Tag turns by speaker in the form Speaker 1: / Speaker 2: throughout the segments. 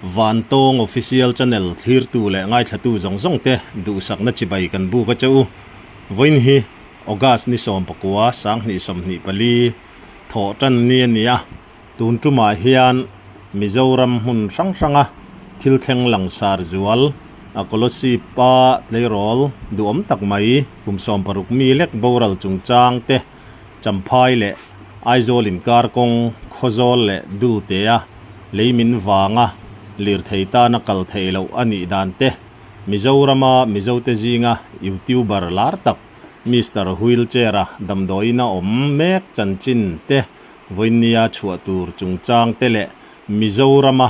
Speaker 1: Vantawng Official Channel thlirtu leh ngaithlatu zawng zawng te duhsakna chibai kan buk a che u. Vawiin hi August ni 19, 2024 thawh tan ni a ni a. Tun tumah hian Mizoram hmun hrang hranga thil thleng langsar zual a Kolasib pa tleirawl duhawm tak mai kum 16 mi lek boral chungchang te Champhai leh Aizawl inkar kawng Khawzawl leh Dultea lei min vanga lirthei tana kal theih loh a nih dan te Mizorama Mizote zinga YouTuber lar tak Mister Wheelchair-a damdawiin a awm mek chanchin te Vawinia chhuah tur chungchang te leh Mizorama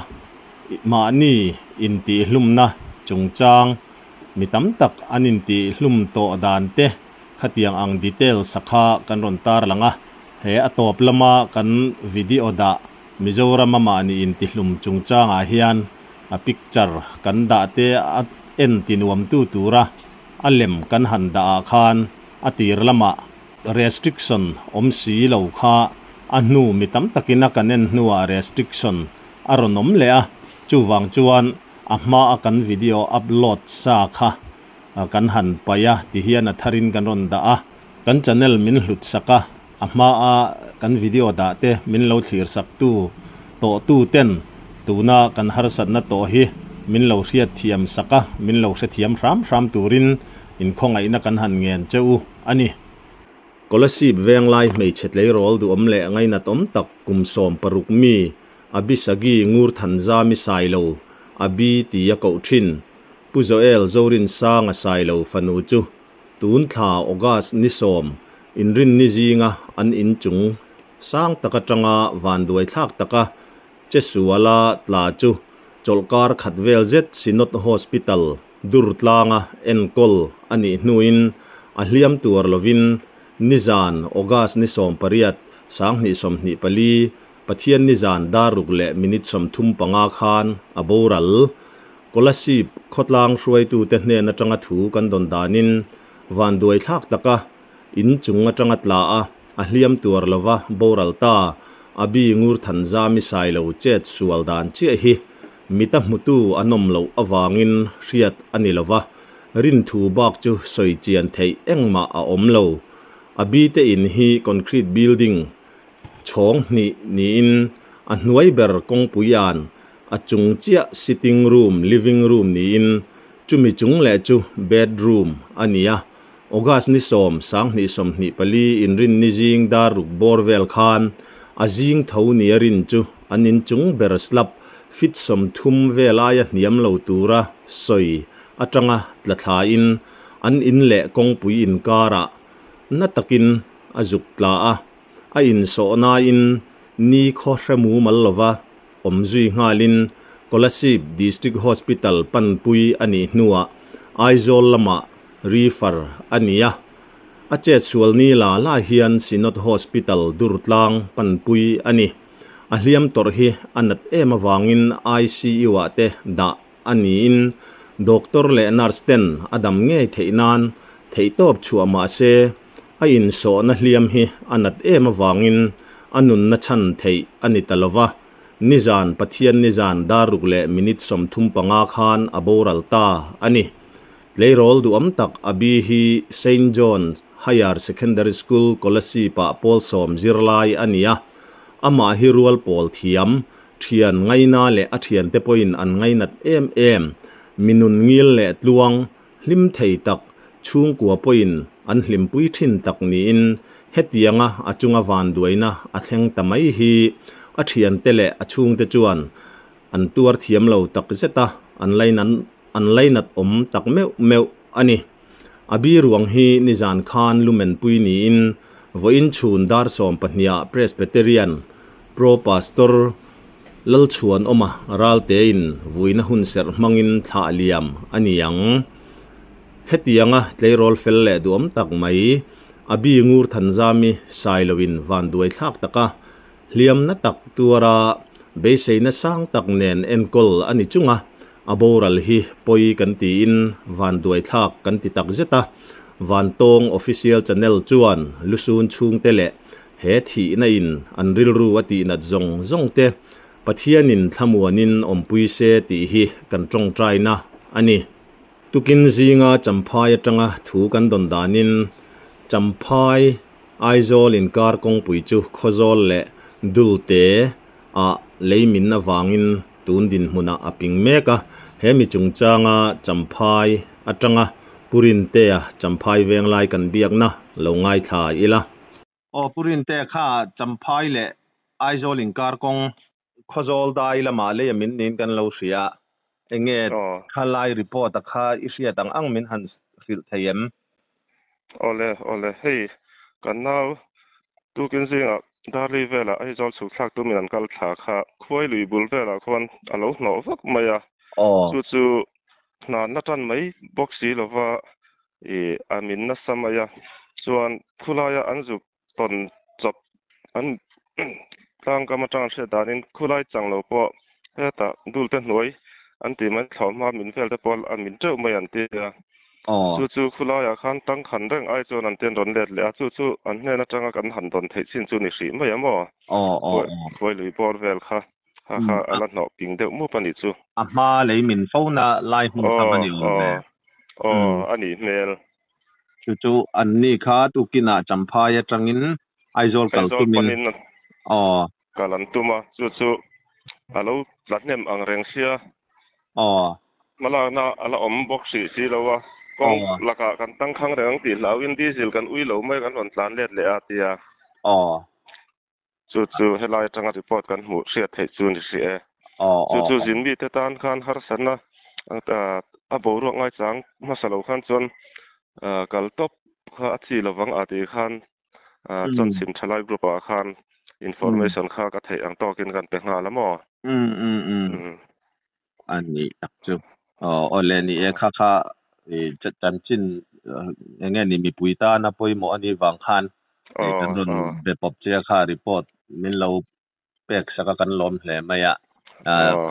Speaker 1: mahni intihhlumna chungchang mi tam tak an intihhlum tawh dan te khatiang ang details a kha kan rawn tarlang a. He a tawp lama kan video dah Mizorama mahni intihlum chungchangah hian a picture kan dah te a en tinuamtu tura a lem kan han dah ah khan a tir lamah Restriction awm si lo kha a hnu mi tam takin a kan en hnuah restriction a rawn awm leh a, chuvang chuan a hma a kan video upload sa kha kan han paih a ti hian a tharin kan rawn dah a, kan channel min hlut sak a, a hma a kan video dah te min lo thlir sak tu tawh tu ten tuna kan harsatna tawh hi min lo hriat thiam sak a, min lo hrethiam hram hram turin inkhawngaihna kan han ngen che u. A ni. Kolasib venglai hmeichhe tleirawl duhawm leh ngainat awm tak kum 16 mi Abisagi Ngurthanzami Sailo, Abi tia koh thin, Pu Joel Zorinsanga Sailo fanu chu tun thla August ni 10 inrinni zinga an inchung sang tak atanga vanduai thlak taka che suala tla chu chawlhkar khat vel zet Synod Hospital Durtlanga enkawl a nih hnuin a hliam tuar lovin nizan August ni 18, 2024, Pathian nizan dar ruk leh minute 35 khan a boral. Kolasib khawtlang hruaitute hnen atanga thu kan dawn danin vanduai thlak taka in chung atanga tla a, a hliam tuar lova boral ta a bi Ngurthanzami Sailo chet sual dan chiah hi Mita hmutu an awm loh avangin hriat a ni lova, rinthu bak chu sawi chian theih engmah a awm lo. A bite in hi concrete building chhawng hnih niin a hnuai ber kawngpuia'n a chung chiah sitting room, living room niin chumi chung leh chu bedroom a ni a. August ni 10, 2024 inrinni zing dar ruk bawr vel khan a zing tho nia rin chu an inchung ber slab feet 30 vel aia hniam lo tura sawi atanga tla thlain an in leh kawngpui inkarah na takin a zuk tla a, a insawhnain ni khaw hre mumal lova awm zui nghalin Kolasib District Hospital panpui a nih hnuah Aizawl lamah refer a ni a. A chetsual ni la la hian Synod Hospital Durtlang panpui a ni. A hliam tawrh hi a nat em avangin ICU-ah te dah a niin doctor leh nurse ten a dam ngei theih nan theihtawp chhuah mah se a insawhna hliam hi a nat em avangin a nunna chhan theih a ni ta lo va. Nizan Pathian nizan dar ruk leh minute 35 khan a boral ta a ni. Tleirawl duham tak Abi hi Saint John Higher Secondary School Kolasib-ah pawl 10 zirlai a ni a. Amah hi rual pawl thiam, thian ngaina leh a thiante pawhin an ngainat em em. Mi nun ngil leh tluang, hlim thei tak, chhungkua pawhin an hlimpui thin tak niin hetianga a chunga vanduaina a thleng ta mai hi a thiante leh a chhungte chuan an tuar thiam lo tak zet a, an lainat an lainat awm tak meuh meuh a ni. A bi ruang hi nizan khan lumenpui niin vawiin chhun dar 12-ah Presbyterian Pro Pastor Lalchhuanawma Raltein vuina hun serh hmangin thlah liam a ni ang. Hetianga tleirawl fel leh duhawm tak mai, a bi Ngurthanzami Sailoin vanduai thlak taka hliamna tak tuara beiseina sang tak nen enkawl a ni chunga a boral hi pawi kan tiin vanduai thlak kan ti tak zet a. Vantawng Official Channel chuan lusun chhungte leh he thihna in an rilru a tihnat zawng zawng te. Pathianin thlamuanin awmpui se tih hi kan tawngtaina a ni. Tukin zinga Champhai atanga thu kan dawn danin Champhai Aizawl inkar kawngpui chu Khawzawl leh Dulte ah lei min avangin tun dinhmunah a ping mek a, he mi chungchanga Champhai atanga Pu Rintea Champhai venglai kan biakna lo ngaithla ila. Aw Pu Rintea kha Champhai leh Aizawl inkar kawng Khawzawl dai lamah lei a min niin kan lo hria a, enge thalai report a kha i hriat ang ang min han hrilh thei em?
Speaker 2: Awle, awle, hei kan nau tukin zingah Darli velah Aizawl chhuk thlak tumin an kal thla kha khuai lui bul velah khuan a lo hnawh vak mai a, chu chu hna na tan mai bawk si lova i a min nasa mai a, chuan khulaia an zuk tawn chawp an tlangkam atang an hriat danin khulai chang lo pawh hetah dulte hnuai an tih mai thlawh hma min vel te pawh a min teuh mai an ti a. Chu chu khulaiah khan tangkhan reng ai chuan an ten rawn let leh a, chu chu an hnen atanga kan han dawn theih chin chu ni hrih mai a maw? Khuai lui bawr vel kha kha kha a la hnawh ping deuh mup a nih chu.
Speaker 1: A hma lei min fo na lai hmun kha va ni awm ve.
Speaker 2: Aw a nih hmel.
Speaker 1: Chu chu an ni kha tukinah Champhai atangin Aizawl kal
Speaker 2: Aizawl
Speaker 1: tumin
Speaker 2: panin
Speaker 1: aw.
Speaker 2: Kal an tum a, chu chu a lo tla hnem ang reng sia.
Speaker 1: Aw.
Speaker 2: Hmalakna a la awm bawk hrih si lo a, kawng lakah kan tangkhang reng ang tih hlauhin diesel kan ui lo mai kan rawn tlan let leh a tia.
Speaker 1: Aw.
Speaker 2: Chu chu helai atanga report kan hmuh hriat theih chu ni hrih e. Chu chu zin mite tan khan harsatna a boruak ngaichang hmasa lo khan chuan kal tawp kha a chi lovang a tih khan chawnchhim thalai group ah khan information kha ka theih ang tawkin kan pe nghal a maw?
Speaker 1: A ni tak chu. Aw awle ni e kha kha i chanchin eng nge ni mipui tana pawimawh a nih vang khan kan rawn be pawp che a kha report min lo pek sak a kan lawm hle mai a.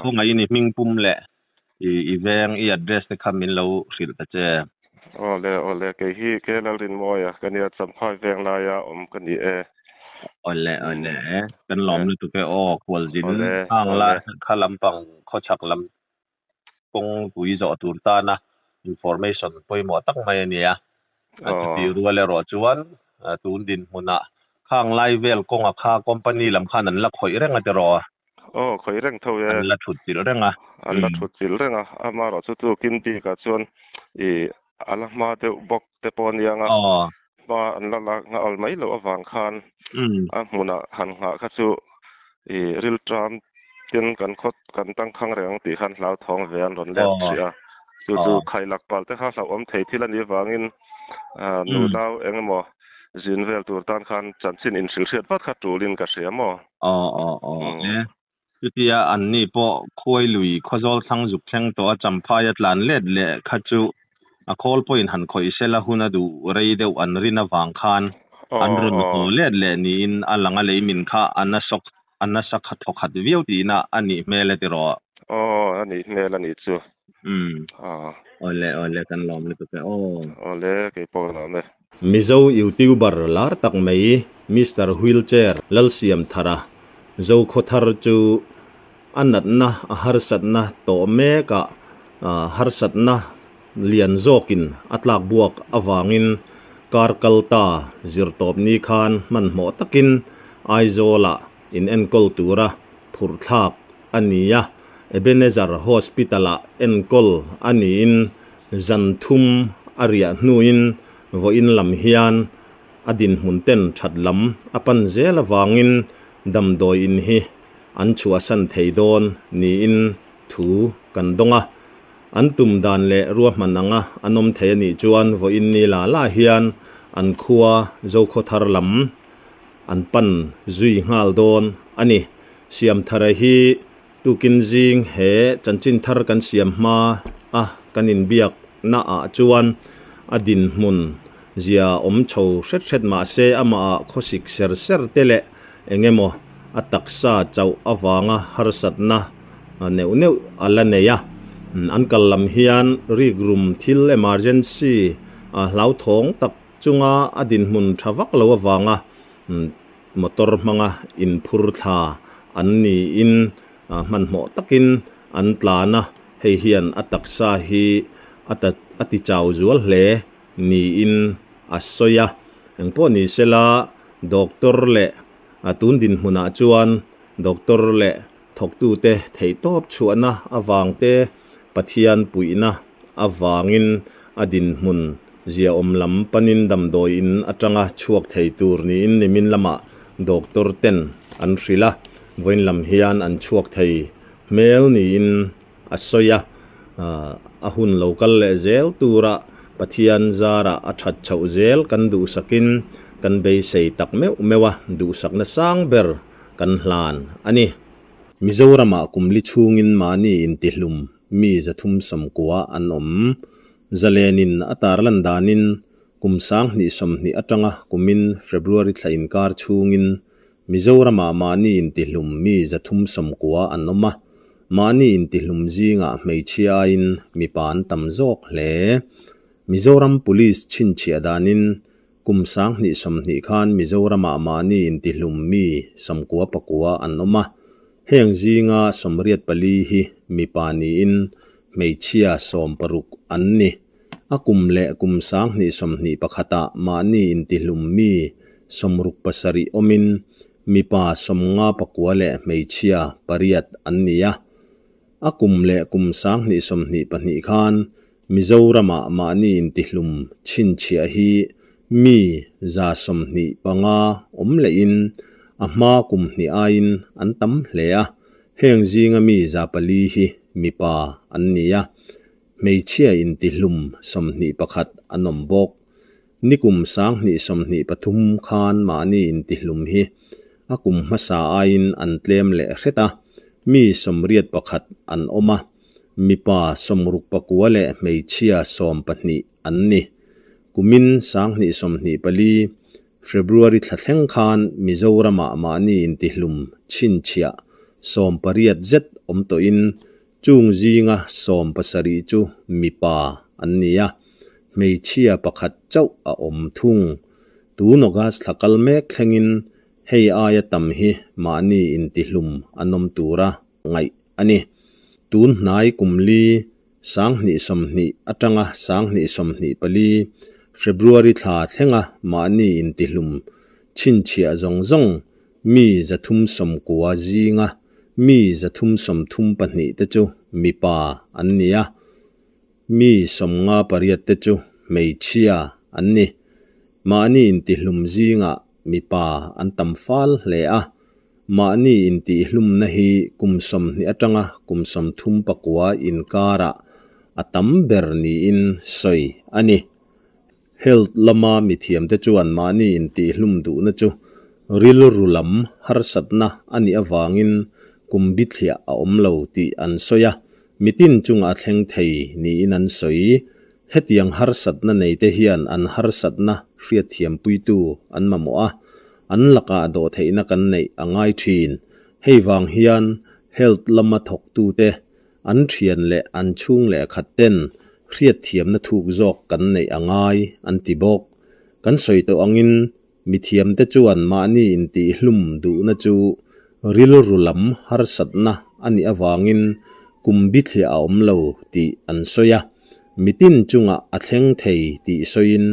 Speaker 1: Khawngaih i hming pum leh i veng i address te kha min lo hrilh ta che.
Speaker 2: Awle awle kei hi Kelalrinmawia ka nia Champhai veng laia awm ka ni e.
Speaker 1: Awle awle kan lawm lutuk e aw khualzin hang la kha lampang khawchhak lam kawngpui zawh tur tana information pawimawh tak mai a nia. A chutih rual erawh chuan tun dinhmunah khang lai vel kawnga kha company lam khan an la khawih reng a tiraw?
Speaker 2: Aw khawih reng tho e.
Speaker 1: An la thut chilh reng a.
Speaker 2: An la thut chilh reng a, amaherawh chu tukin bikah chuan i A la hma deuh bawk te pawh a niang a, hma an la lak nghah awl mai loh avang khan a hmunah han nghah kha chu i rilṭam tin kan khaw kan tangkhang reng ang tih khan hlauthawng ve an rawn let hrih a. Chu chu khailak pal te kha hlauhawm thei thil a nih avangin nu nau eng emaw zin vel tur tan khan chanchin inhrilhriat vat kha tulin ka hria maw?
Speaker 1: Aw aw aw e. Chutia anni pawh khuai lui khawzawl thlang zuk thleng tawh a Champhai a tlan let leh kha chu a khawl pawhin han khawih sela hun a duh rei deuh an rin avang khan an rawn haw let leh niin a lang a lei min kha a na sawk a nasa kha thawkhat viau tihna a nih hmel e tiraw?
Speaker 2: Aw a nih hmel a nih chu.
Speaker 1: Umm. Awle awle kan lawm lutuk e aw.
Speaker 2: Awle kei pawh ka lawm e.
Speaker 1: Mizo YouTuber lar tak mai Mister Wheelchair Lalsiamthara Zokhawthar chu a natna a harsatna tawh mekah harsatna lian zawkin a tlak buak avangin kar kal ta zirtawp ni khan hmanhmawh takin Aizawlah inenkawl tura phurhthlak a ni a, Ebenezer Hospital-ah enkawl a niin Zan thum a riah hnuin vawiin lam hian a dinhmun ten that lam a pan zel avangin damdawi in hi an chhuahsan thei dawn niin thu kan dawng a. An tum dan leh ruahman anga an awm thei a nih chuan vawiin ni la la hian an khua Zokhawthar lam an pan zui nghal dawn a ni. Siamthara hi Tukin zing he chanchin thar kan siam hma a kan inbiak na ah chuan a dinhmun zia awm chho hret hret mah se amah ah khawsik ser ser te leh eng emaw a taksa chauh avanga harsatna neuh neuh a la nei a. An kal lam hian rikrum thil emergency a hlauthawng tak chunga a dinhmun tha vak lo avanga motor hmanga inphur thla an niin hmanhmawh takin an tlan a, hei hian a taksa hi a ta a ti chau zual hle niin a sawi a. Engpawh ni sela doctor leh a tun dinhmunah chuan doctor leh thawktute theihtawp chhuahna avang te Pathian puihna avangin a dinhmun ziaawm lam panin damdawi in atanga chhuak thei tur niin nimin lamah doctor ten an hrilh a, vawiin lam hian an chhuak thei hmel niin a sawi a, a hun lo kal leh zel tura Pathian zarah a that chhoh zel kan duhsakin kan beisei tak meuh meuh a, duhsakna sang ber kan hlan a ni. Mizoramah kum li chhungin mahni intihlum mi 390 an awm. Zalenin a tarlan danin kum 2020 atanga kumin February thla inkar chhungin Mizoramah mahni intihlum mi 390 an awm a, mahni intihlum zingah hmeichhia aiin mipa an tam zawk hle. Mizoram Police chhinchhiah danin kum 2020 khan Mizoramah mahni intihlum mi 99 an awm a, heng zinga 84 hi mipa niin hmeichhia 60 an ni. A kum leh kum 2021ah mahni intihlum mi 67 awmin mipa 59 leh hmeichhia 8 an ni a. A kum leh kum 2022 khan Mizoramah mahni intihlum chhinchhiah hi mi 125 awm lehin a hma kum hnih aiin an tam hle a, heng zinga mi 400 hi mipa an ni a, hmeichhia intihlum 21 an awm bawk. Nikum 2023 khan mahni intihlum hi a kum hmasa aiin an tlem leh hret a, mi 81 an awm a, mipa 69 leh hmeichhia 12 an ni. Kumin 2024 February thla thleng khan Mizoramah mahni intihlum chhinchhiah 80 zet awm tawhin chung zinga 70 chu mipa an ni a, hmeichhia pakhat chauh a awm thung. Tun August thla kal mek thlengin hei aia tam hi mahni intihlum an awm tura ngaih a ni. Tun hnai kum li 2020 atanga 2024 February thla thlenga mahni intihlum chhinchhiah zawng zawng mi 390 zinga mi 332 te chu mipa an ni a, mi 58 te chu hmeichhia an ni. Mahni intihlum zingah mipa an tam fal hle a, mahni intihlumna hi kum 20 atanga kum 39 inkarah a tam ber niin sawi a ni. Health lama mithiamte chuan mahni intihlum duhna chu rilru lam harsatna a nih avangin kum bithliah a awm lo tih an sawi a, mitin chunga a thleng thei niin an sawi. Hetiang harsatna neite hian an harsatna hriatthiampuitu an mamawh a, an lakah dawhtheihna kan neih a ngai thin. Hei vang hian health lama thawktute, an thian leh an chhung leh khat ten hriatthiamna thuk zawk kan neih a ngai an ti bawk. Kan sawi tawh angin mithiamte chuan mahni intihhlum duhna chu rilru lam harsatna a nih avangin kum bithliah a awm lo tih an sawi a, mitin chungah a thleng thei tih sawiin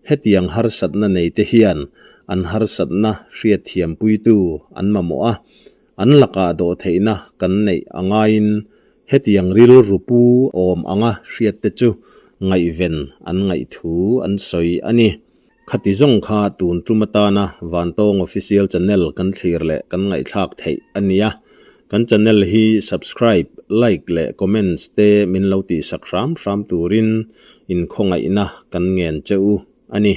Speaker 1: hetiang harsatna neite hian an harsatna hriatthiampuitu an mamawh a, an lakah dawhtheihna kan neih a ngaiin hetiang rilru pu awm anga hriatte chu ngaihven an ngaih thu an sawi a ni. Khati zawng kha tun tum atana Vantawng Official Channel kan thlir leh kan ngaihthlak theih a nia. Kan channel hi subscribe, like leh comments te min lo tihsak hram hram turin inkhawngaihna kan ngen che u a ni.